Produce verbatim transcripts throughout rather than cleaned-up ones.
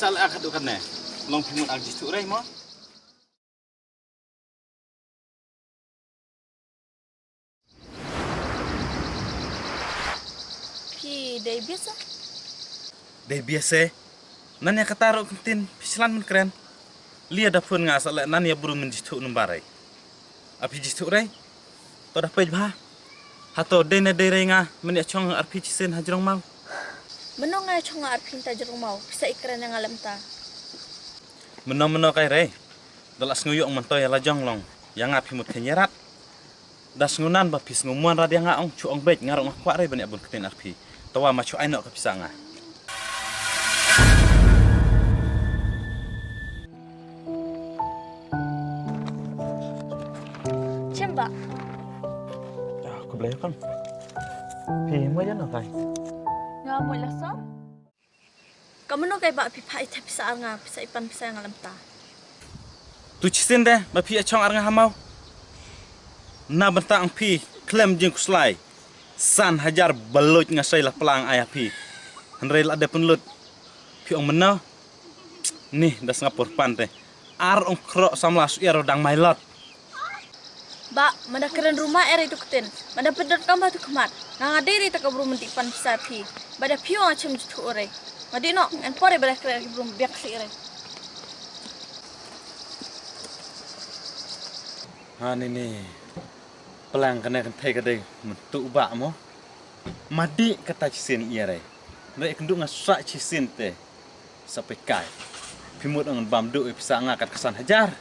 Al akat ukat ne. Long phi mut ak jithuh rei mo. Phi dei biasa? Dei biasa. Nan ïa kata ruh ktien phi slan men kren. Lia da phun nga sa leh nan ïa bru men jithuh number rei. Aphi jithuh rei. To da pej bha. Hato dei ne dei rei nga men ïa chong arphi chisin ha jrong mau. Mano nga ïa chong arphi ta jrong mau. Pisa ikren ïa nga lem ta. Mano mano kai rei. Da la sngew ïoh man to ïa la jong long. Ïa nga phi mut khen ïa rat. Da sngew nan ba phi sngew muan rat ïa nga ong chu ong bej nga ruh nga kwah rei ban ïa bun ktien arphi. Tawa ma chu ai noh ka pisa nga. Chimba. Ah, khublei kham. Phi mo ïa no kai. Nga mo la so. Ka mano kai ba phi pha ita pisa ar nga pisa ipan pisa nga lamta. Tu chisin de ba phi achong ar nga hamau. Na benta ang phi klem jing kuslai. San hajar balut nga sai la plang ai phi. Hynrei la de pun lut. Phi ong mano. Ni da Singapore pan te. Ar ong kro samla su ïa dang mai lot. Ba manda kren ruma ere tu kten. Manda pedot kamba tu khmat. Nga nga dei ta ka bru menti pan pisa phi. Bada phi ong achem juthu ore. Nga di no en pore bada kren ki bru biak si ere. Ha ni ni. Pelang kane kan thei ka dei mentu ba mo. Madi kata chisin ere. Ndai kendu nga sa chisin te. Sa pekai. Phi mut ngan bam duh ïa pisa nga kat ka san hajar.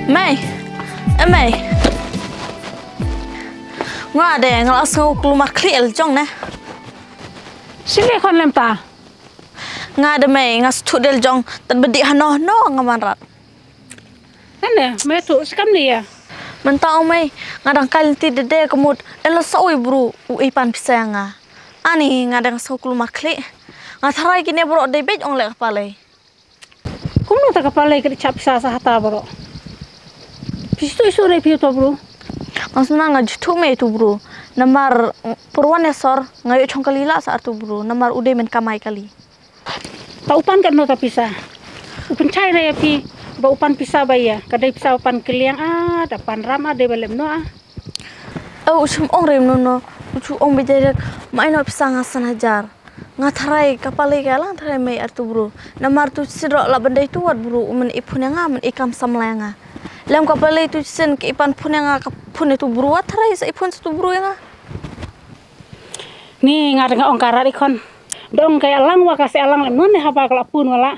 Mei, eh, Mei. Nga de nga la sngew kulmar khlieh la jong ne. Sini khon lem ta. Nga de Mei nga sthut de la jong tad bedi hano hano nga man rat. Nane, Mei tu skam ni ya. Mynta ong Mei nga dang kai lynti de de ka mut en la sa ui bru u ipan pisa nga. Ani nga dang sngew kulmar khlieh. Nga tharai kine bro de bej ong le ka palei. Kumno ta ka palei ka di chap sa sa hata bro. Pistu isu re piu to bro. Nga sna nga juthu me tu bro. Namar purwan ya sor nga yu chong kali la sa tu bro. Namar ude men kamai kali. Ta upan ka no ta pisa. Upan chai re ya pi ba upan pisa ba ya. Ka dei pisa upan keliang a da pan ram a dei ba lem no a. Au u chim ong rem no no. U chu ong bejai rek mai no pisa nga san hajar. Nga tharai ka palei ka lang tharai mei ar tu bru. Namar tu sidro la bandai tu wat bru u men i phun nga men i kam samla nga. Lem ka palei tu sin ka ipan phun nga ka phun tu bru wat tharai sa i phun tu bru nga. Ni nga nga ong karat i khon. Dong ka alang wa ka se alang lem non ne haba ka la phun wala.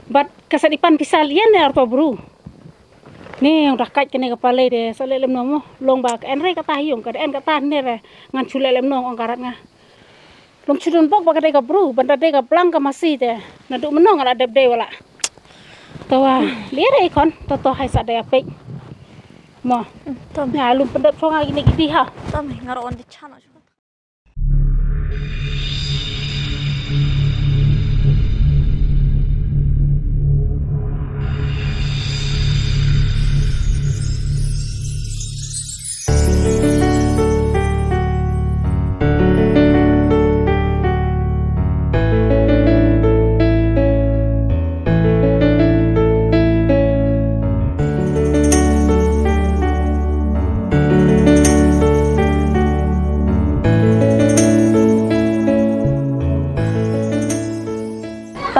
Bat ka sa ipan pisal yen ne ar tu bru. Ni ong da kait kene ka palei de sa lem no mo long ba ka en re ka ta hiong ka en ka ta ne re ngan chu lem no ong karat nga. Long chudun bok ba ka dei ka bru ban da dei ka blang ka masi te. Na du mano nga la dep dei wala. Tawa lere ikon to to hai sa dei apek. Mo. Tom. Ya lum pendot chong agi ne gidi ha. Tom nga ro on di chana.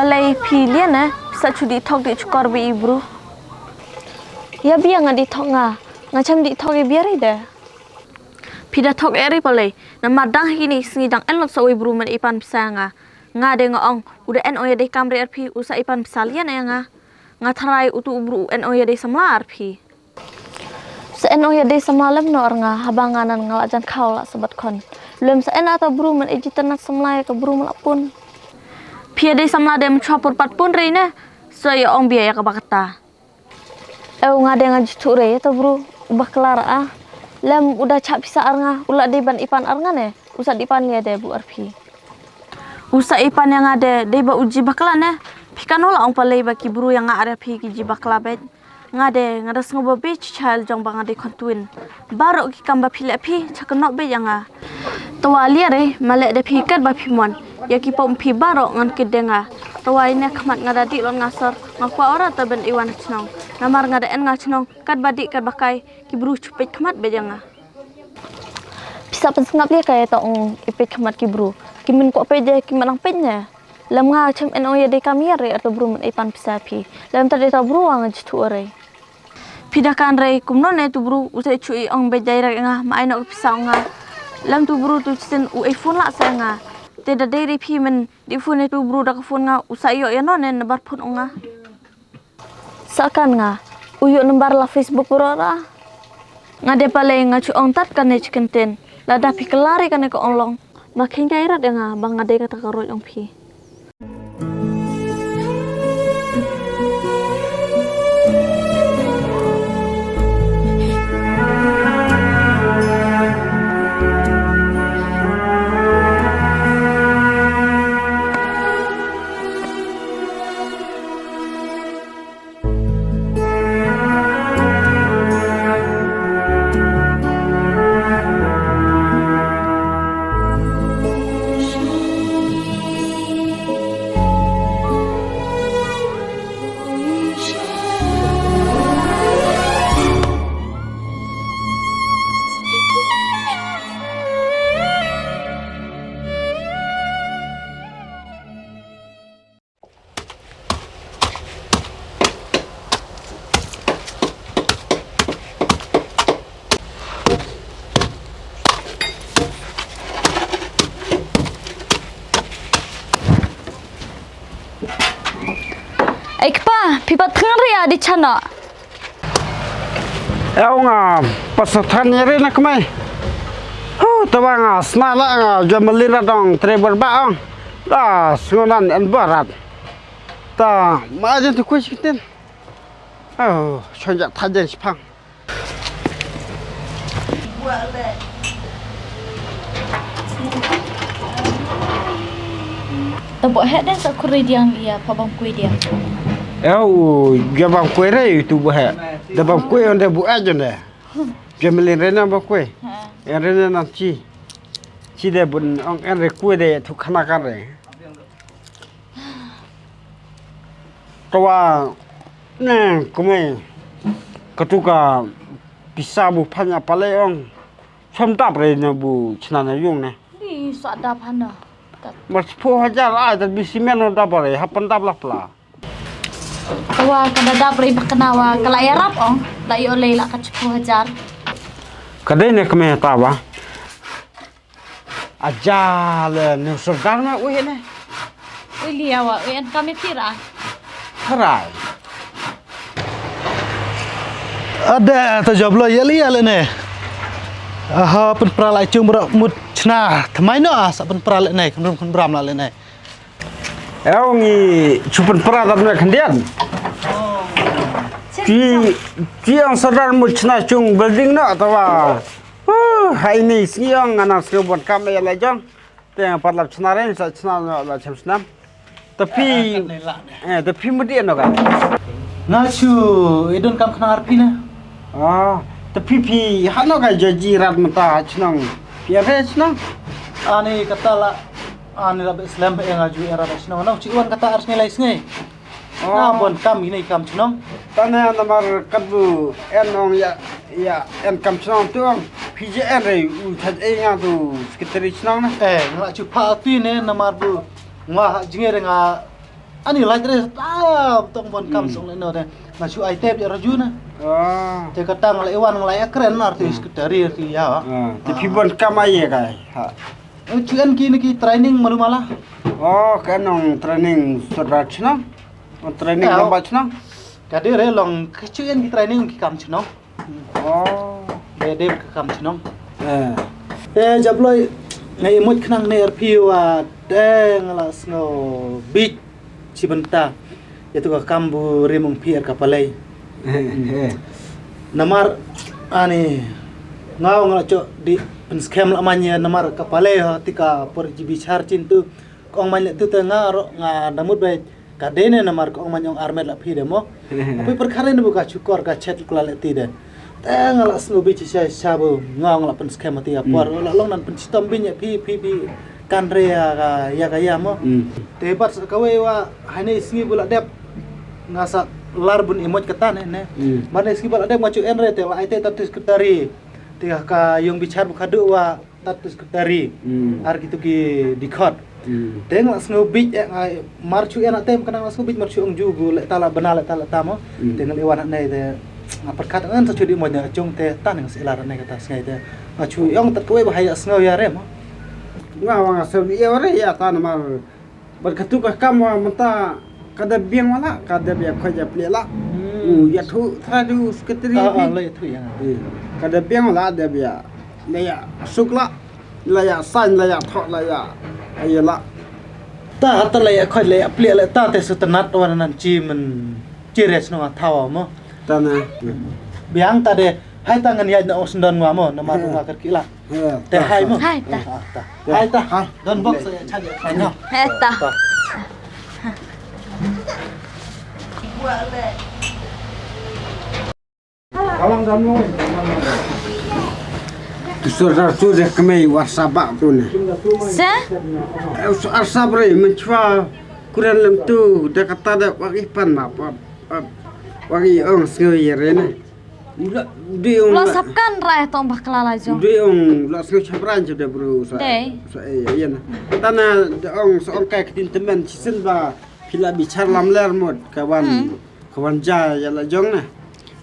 Palei phi lian eh, sa chu di thok di chukor bi i bru. Ya bia nga di thok nga, nga cham di thok i bia rei de. Phi da thok eri palei, na ma dang hi ni sngi dang en lok sa ui bru men ipan pisa nga. Nga de nga ong, u da en ong ya dei kam re er phi, u sa ipan pisa lian ya nga. Nga tharai u tu u bru u en ong ya dei samla er phi. Sa en ong ya dei samla lem no er nga, haba nga nan nga la jan khaw la sabat khon. Lem sa en ata bru men e jitan nat samla ya ka bru men la pun. Phi ya dei samla de men chwa pur pat pun rei ne, sa ya ong bia ya ka bakata. Eu nga de nga juthu rei ya ta bru. u bakla ra a. Lem u da chah pisa ar nga, u la dei ban ipan ar nga ne. U sa dei pan ïa de bu ar phi. U sa ipan ïa nga de, dei ba u ji bakla ne. Phi kano la ong palei ba ki bru ïa nga ar ïa phi ki ji bakla beit. Nga de, nga da sngew ba beit cha jong ba nga dei khon twin. Baroh ki kam ba phi leh phi, cha kynnoh beit ïa nga. Tawa lia re, ma leh de phi kat ba phi mon. Ïa ki pom phi baroh ngan kit de nga. Tawa ine khmat nga da dih lon nga sor, nga kwah ora ta ben iwan chnong. Namar nga da en nga chnong, kat ba dih kat ba kai, ki bru chu peit khmat beit ïa nga. Pisa pynsngap lia kai ta ong i peit khmat ki bru. Ki men kwah peit de, ki men ang peit ne. Lem nga chem en ong ïa dei kam ïa re ar ta bru men ei pan pisa phi. Lem ta dei ta bru wa nga jithu re. Phi da kan rei kumno ne tu bru u sa chu i ong beit dai rek nga ma ai nok pisa ong nga. Lem tu bru tu chitin u ei phone la sa nga. Te da dei rei phi men di phone ne tu bru da ka phone nga u sa ïoh ïa no ne na bar phone ong nga. Sa kan nga u ïoh number la Facebook ro ra. Nga de palei nga chu ong tat kane chicken tin. Lada phi kelari kane ka ong long. Ma khein kai rat ïa nga ba nga dei kata ka roi ong phi. Ei kpa, phi pat thngan ria di chano. Ew nga pasathan ïa ri na kmai. Hu, taba nga sna la nga jam malin ra dong tre bar ba ong. Da sngonan en barat. Ta ma jen tu kuis kitin. Oh, chonja thajen sipang. Ta bo he de sa kuri diang lia pa bang kui diang. Ew, ga bang kui re tu bo he. Da bang kui onde bu ajon de. Jamelin rena ba kwe. Ha. Yang rena nan chi. Chi de bun ong en re kwe de tu khana kan re. Kawa ne kwe. Katu ka pisa bu phanya pale ong. Som tap re na bu chna na yung ne. Ni sa da phana. Mar sepuluh hajar ai, tapi simen da pare hapan tap lah pla. Wa ka da dap rei ba kena wa ka la ïarap ong, la ïoh lei la ka sepuluh hajar. Ka dei ne kmie ta wa. Aja le ne sordar ma ui ne. Ui lia wa, ui en kami tira. Harai. Ada ta job lo ïa lia le ne. Aha, pynpra la chung bra mut chna. Thamai no ah, sa pynpra le ne, khynrum khynram la le ne. Ew ngi chu pynpra dat me khyndiat. Chi, chi ong sordar mut chna chung building no atawa. Uh, hai ni sngi ong nga nang sngew bun kam ïa la jong. Te nga pat lap chna re, sa chna no la chem snam. Te phi, eh, te phi mut ïa no ka. Nga chu, i don kam khna ar phi na. Ah, te phi phi, ha no ka joji rat mata chnong. Phi re chnong. Ani kata la Ani la be slem be nga ju era da shnong. Nau chi wan kata ar sngi lai sngi. Oh. Na bon kam ini kam chnong. Tane namar kat bu en ong ya, ya en kam chnong tu ong. P J N re u chaj e nga tu secretary chnong na. Eh, nga chu pha tu ne namar bu nga ha jnge re nga ani lai re ta tong bon kam song le no de. Nga chu ai tep ya raju na. Ah. Te kata nga la iwan nga la ya kren ar tu secretary tu ya. Ah, te phi bon kam ai ye kai. Ha. Ong chu en ki ni ki training malu mala. Oh, ka nong training sordar chnong. Ong training lamba chnong. Ka de re long ka chu en ki training ki kam chnong. Oh. De de ka kam chnong. Eh. Eh, jabloi ngai mut khnang ne R P wa de ngala sngo bit. Chi bynta ïa tu ka kam bu rim ong phi er ka palei. Eh, eh. Namar Ani, nga ong la chok di pynskhem la man ïa namar ka pale ha ti ka por ji bichar chin tu. Ka ong man le tu te nga ro nga da mut bai ka dei ne namar ka ong man ong armet la phi de mo. Phi perkara ne bu ka chukor ka chet kula le ti de. Te nga la sngew bi chi sha sha bu nga ong la pynskhem ti ya por la long nan pynshitom bi nya phi phi bi kan re ya ka ya ka ya mo. Te bat sa ka wei wa hai ne sngi bu la dep nga sa lar bun imot kata ne ne. Mar ne sngi bu la dep nga chu en re te la ai te ta tu sekretari. Te ka yong bichar bu ka du wa tat tu sekretari. Ar kitu ki dikhot. Te nga la sngew bit eh nga mar chu en atem kana nga la sngew bit mar chu ong ju gu le ta la bana le ta la ta mo. Te nga le wan ne te nga perkat ngan sa chu di mo ne chung te ta ne nga sila ne kata sngai te. Nga chu ong tat kawei ba hai sngew ya re mo. Nga wa nga sngew ya re ya ta namar. Bad katu ka kam wa mynta ka da biang wala ka da bia khoi ja pli la. U ya thu tra du sekretari. Ah, ah, la ya thu ya. Ka da biang wala da bia. La ya suk la. La ya san la ya thok la ya. Ai la. Ta ta la ya khoi la ya pli la ta te su tanat wa nan chi men chi res no thawa mo. Ta na. Biang ta de hai ta ngan ya na os don wa mo na ma nga kar ki la. Te hai mo. Hai ta. Hai ta. Don bok sa ya cha ya. Hai ta. Tu sordar tu de kemai war sabak tu ne. Sa? Ar sabre menchwa kuran lem tu de kata de wagi pan ma pa wagi ong sngew yere ne. Udah, udah ong. Lo sap kan rai tong bakla la jong. Udah ong lo sngew chabran chabda bro sa. Dei. Sa eh ya na. Tana de ong sa ong kai ketin temen chisen ba pila bichar lam ler mot kawan. Kawan ja ya la jong na.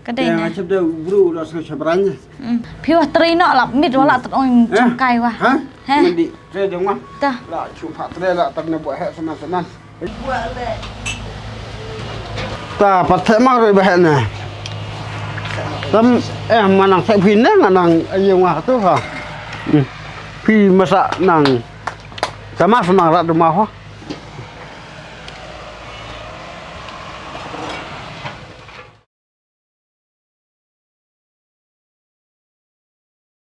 Ka dei na. Chabda bro lo sngew chabran ya. Phi wa trei no la mit wala tat ong jong kai wa. Ha? Mandi trei dong wa. Ta. La chu pha trei la tat na buat hek sama sama. Ta pat thek ma roi ba hek ne. Tam eh manang thek phi ne nganang ayo nga tu ha. Phi masa nang sama sama rat duma ho.